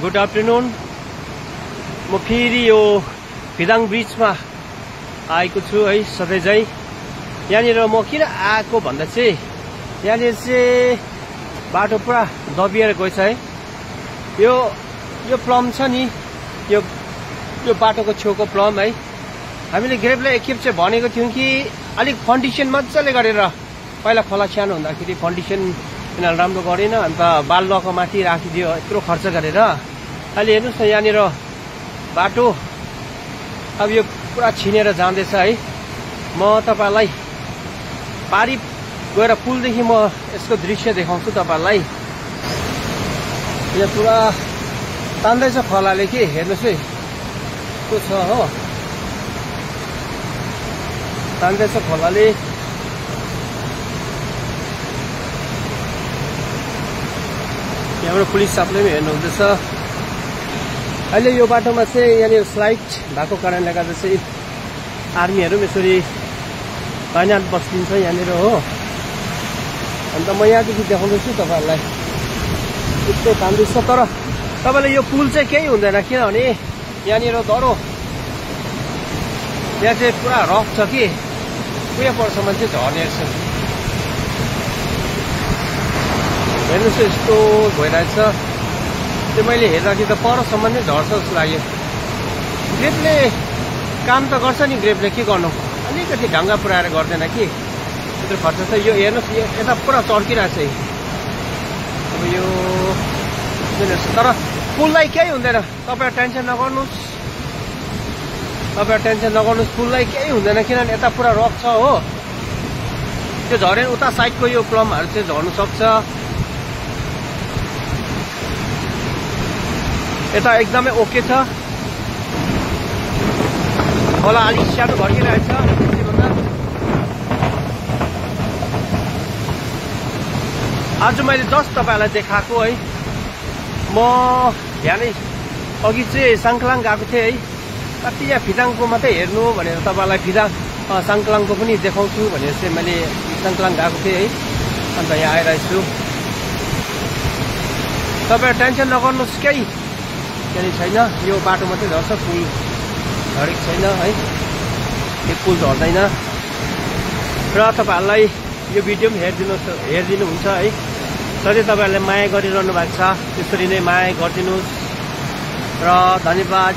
Good afternoon. म फेरि यो फिदाङ ब्रिजमा आएको छु है सधैँ चाहिँ। यहाँनिर म किन आएको भन्दा चाहिँ यहाँनिर चाहिँ बाटो पुरा दबिएर गएछ है। यो प्लम छ नि, यो बाटोको छेउको प्लम है। हामीले ग्रेपलाई एकखेप चाहिँ भनेको थियौँ कि अलिक फन्डिसन मजाले गरेर, पहिला खोला सानो हुँदाखेरि फन्डिसन यिनीहरूले राम्रो गरेन, अन्त बालुवाको माथि राखिदियो यत्रो खर्च गरेर। अहिले हेर्नुहोस् न यहाँनिर बाटो अब यो पुरा छिनेर जाँदैछ है। म तपाईँलाई पारी गएर पुलदेखि म यसको दृश्य देखाउँछु तपाईँलाई। यहाँ पुरा तान्दैछ खोलाले कि, हेर्नुहोस् है त्यो छ हो, तान्दैछ खोलाले। यहाँबाट पुलिस साहबले पनि हेर्नुहुँदैछ। अहिले यो बाटोमा चाहिँ यहाँनिर स्लाइड भएको कारणले गर्दा चाहिँ आर्मीहरू पनि यसरी तैनात बस्दिन्छ यहाँनिर हो। अन्त म यहाँदेखि देखाउँदैछु तपाईँहरूलाई यस्तो तान्दैछ। तर तपाईँले यो पुल चाहिँ केही हुँदैन, किनभने यहाँनिर दह्रो, यहाँ चाहिँ पुरा रफ छ कि उयो पर्सम्म चाहिँ झर्ने रहेछ। हेर्नुहोस् यस्तो भइरहेछ। त्यो मैले हेर्दाखेरि त परसम्म नै झर्छ जस्तो लाग्यो। ग्रेपले काम त गर्छ नि, ग्रेपले के गर्नु, अलिकति ढङ्गा पुऱ्याएर गर्दैन कि त्यत्रो खर्च छ। यो हेर्नुहोस् यता पुरा चर्किरहेछ है। अब यो तर पुललाई केही हुँदैन, तपाईँ टेन्सन नगर्नुहोस्, पुललाई केही हुँदैन, किनभने यता पुरा रफ छ हो। त्यो झर्यो उता साइडको यो प्लमहरू चाहिँ झर्नु सक्छ। यता एकदमै ओके छ। खोला अलिक सानो भर्किरहेछ भन्दा। आज मैले जस्ट तपाईँलाई देखाएको है। म बिहानै अघि चाहिँ साङ्कलाङ गएको थिएँ है। कति यहाँ फिदाङको मात्रै हेर्नु भनेर तपाईँलाई साङ्कलाङको पनि देखाउँछु भनेर चाहिँ मैले साङ्कलाङ गएको थिएँ है। अन्त यहाँ आइरहेछु। तपाईँ टेन्सन नगर्नुहोस्, केही छैन। यो बाटो मात्रै झर्छ, पुल झरेको छैन है। यो पुल झर्दैन। र तपाईँहरूलाई यो भिडियो पनि हेरिदिनुहुन्छ है। सधैँ तपाईँहरूले माया गरिरहनु भएको छ, त्यसरी नै माया गरिदिनुहोस् र धन्यवाद।